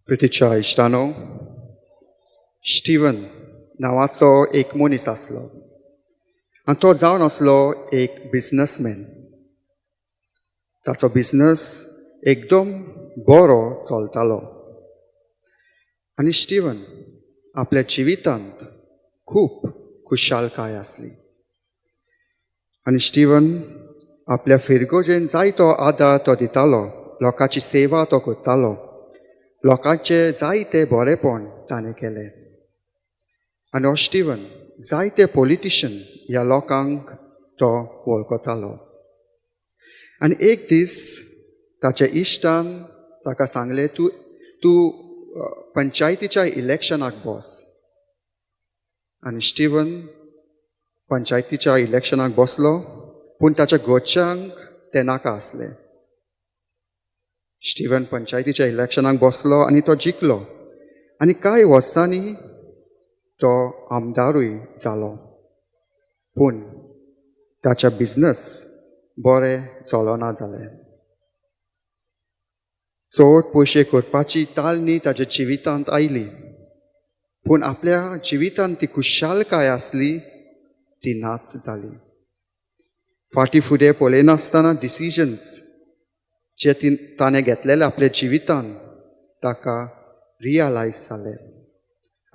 प्रितीच्या इश्टानो, Steven नांवाचो एक मनीस आसलो आनी तो जावन आसलो एक बिजनसमॅन. ताचो बिजनस एकदम बरो चलतालो आनी स्टीवन आपल्या जिवितांत खूब खुशालकाय आसली आनी स्टीवन आपल्या फिरगोजेन जायतो आदार तो दितालो, लोकांची सेवा तो करतालो, लोकांचे जायते बरेपण ताणें केलें. आनी हो स्टीवन जायते पॉलिटिशन ह्या लोकांक तो वळखतालो. आनी एक दीस ताच्या इश्टान ताका सांगलें, तूं तूं पंचायतीच्या इलेक्शनाक बस. आनी स्टीवन पंचायतीच्या इलेक्शनाक बसलो, पूण ताच्या घरच्यांक तें नाका आसलें. स्टीवन पंचायतीच्या इलेक्शनाक बसलो आनी तो जिखलो आनी कांय वर्सांनी तो आमदारूय जालो, पूण ताच्या बिजनस बरें चलना जालें. चड पयशे करपाची तालनी ताच्या जिवितांत आयली, पूण आपल्या जिवितांत ती खुशालकाय आसली ती नाच जाली. फाटीं फुडें पळयनासतना डिसिजन्स जे ती ताणें घेतलेले आपल्या जिवितान ताका रियलायज जालें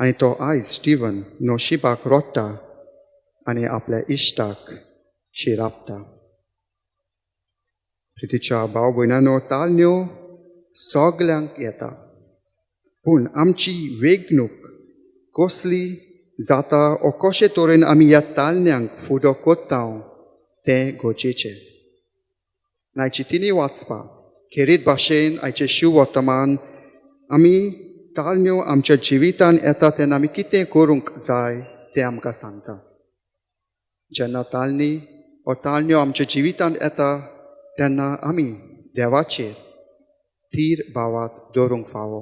आनी तो आयज स्टीवन नशिबाक रोडटा आनी आपल्या इश्टाक शिरापता. प्रितीच्या भाव भयणांनो, तालन्यो सगल्यांक येता, पूण आमची वेगणूक कसली जाता ओ कशे तरेन आमी ह्या तालन्यांक फुडो करता तें गरजेचें. आयची तिनी वाचपा खेरीत भाशेन आयचें शिव वर्तमान आमी तालन्यो आमच्या जिवितान येता तेन्ना आमी कितें करूंक जाय तें आमकां सांगता. जेन्ना तालनी वो तालन्यो आमच्या जिवितान येता तेन्ना आमी देवाचेर थीर भावात दवरूंक फावो,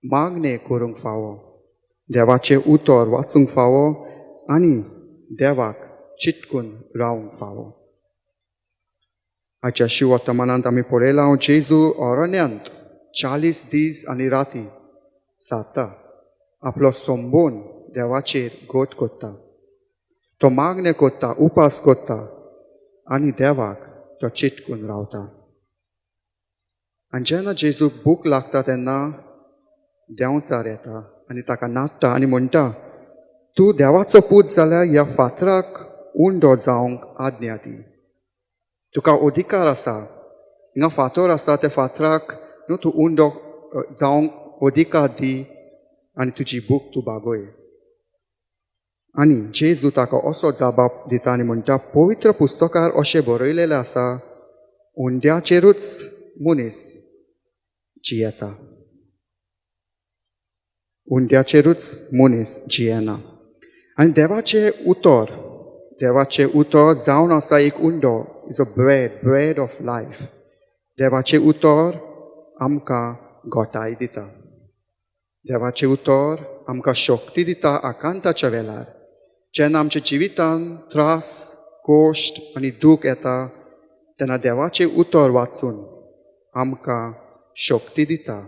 मागणें करूंक फावो, देवाचें उतर वाचूंक फावो आनी देवाक चिटकून रावंक फावो. आयच्या शिव वर्तमानांत आमी पळयलां, जेजू अरण्यांत 40 दीस आनी राती सारता, आपलो संबोन देवाचेर गोत करता, तो मागणें करता, उपास करता आनी देवाक तो चिटकून रावता. आनी जेन्ना जेजूक भूक लागता तेन्ना देंवचार येता आनी ताका नाडटा आनी म्हणटा, तूं देवाचो पूत जाल्यार ह्या फातराक उंडो जावंक आज्ञा दी, तुका अधिकार आसा, हिंगा फातर आसा त्या फातराक न्हू तूं उंडो जावंक अधिकार दी आनी तुजी भूक तूं भागय. आनी जेजू ताका असो जबाब दिता आनी म्हणटा, पवित्र पुस्तकार अशें बरयलेलें आसा, उंड्याचेरूच मनीस जियेता, उंड्याचेरूच मनीस जियेना. आनी देवाचें उतर, देवाचें उतर जावन आसा एक उंडो, is a bread, bread of life. देवाचें उतर आमकां गोटाय दिता, देवाचें उतर आमकां शक्ती दिता आकांताच्या वेळार. जेन्ना आमच्या जिवितांत त्रास, कोश्ट आनी दूख येता तेन्ना देवाचें उतर वाचून आमकां शक्ती दिता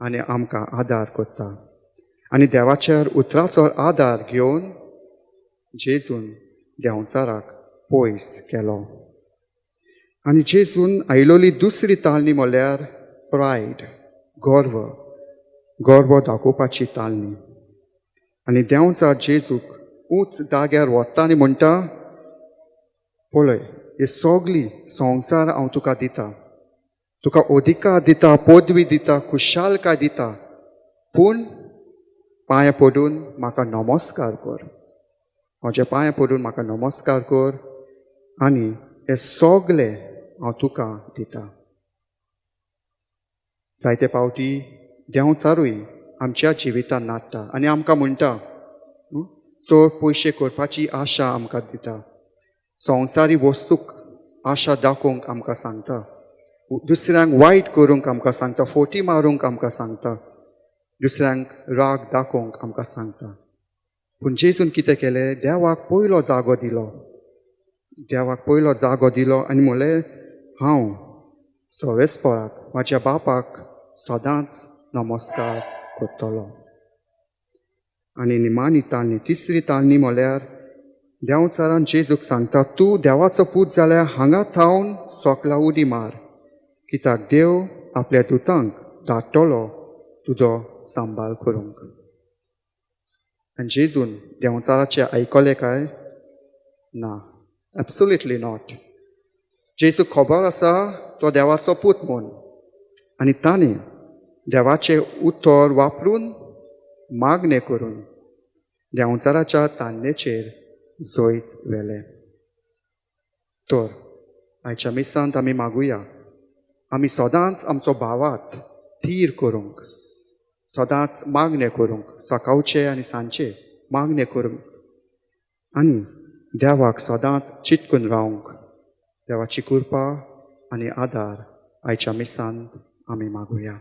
आनी आमकां आदार करता. आनी देवाच्या उतराचो आदार घेवन जेजून देंवचाराक पयस केलो. आनी जेजून आयलोली दुसरी तालनी म्हळ्यार प्रायड, गर्व, गर्व दाखोवपाची तालनी. आनी देंवचार जेजूक उंच जाग्यार वता आनी म्हणटा, पळय हे सगली संवसार हांव तुका दिता, तुका अधिकार दिता, पदवी दिता, खुशालकाय दिता, पूण पांय पडून म्हाका नमस्कार कर, म्हज्या पांय पडून म्हाका नमस्कार कर आनी हे सगले हांव तुका दिता. जायते फावटी देंवचारूय आमच्या जिवितान नाडटा आनी आमकां म्हणटा, चड पयशे करपाची आशा आमकां दिता, संवसारी वस्तूक आशा दाखोवंक आमकां सांगता, दुसऱ्यांक वायट करूंक आमकां सांगता, फोटी मारूंक आमकां सांगता, दुसऱ्यांक राग दाखोवंक आमकां सांगता. पूण जेजून कितें केलें, देवाक पयलो जागो दिलो, देवाक पयलो जागो दिलो आनी म्हणलें, हांव सवेस्पोराक म्हाज्या बापाक सदांच नमस्कार करतलो. आनी निमाणी ताळणी, तिसरी ताळणी म्हळ्यार देंवचारान जेजूक सांगता, तूं देवाचो पूत जाल्यार हांगा थावन सोकला उडी मार, कित्याक देव आपल्या दुतांक धाडटलो तुजो सांबाळ करूंक. आनी जेजून देंवचाराचें आयकलें काय ना? Absolutely not. जेजूक खबर आसा तो देवाचो पूत म्हूण, आनी ताणें देवाचें उतर वापरून मागणें करून देंवचाराच्या तान्नेचेर जैत व्हेलें. तर आयच्या मिसांत आमी मागुया, आमी सदांच आमचो भावात थीर करूंक, सदांच मागणें करूंक, सकाळचें आनी सांजचें मागणें करूंक, आनी देवाक सदांच चिटकून रावंक देवाची कृपा आनी आदार आयच्या मिसांत आमी मागुया.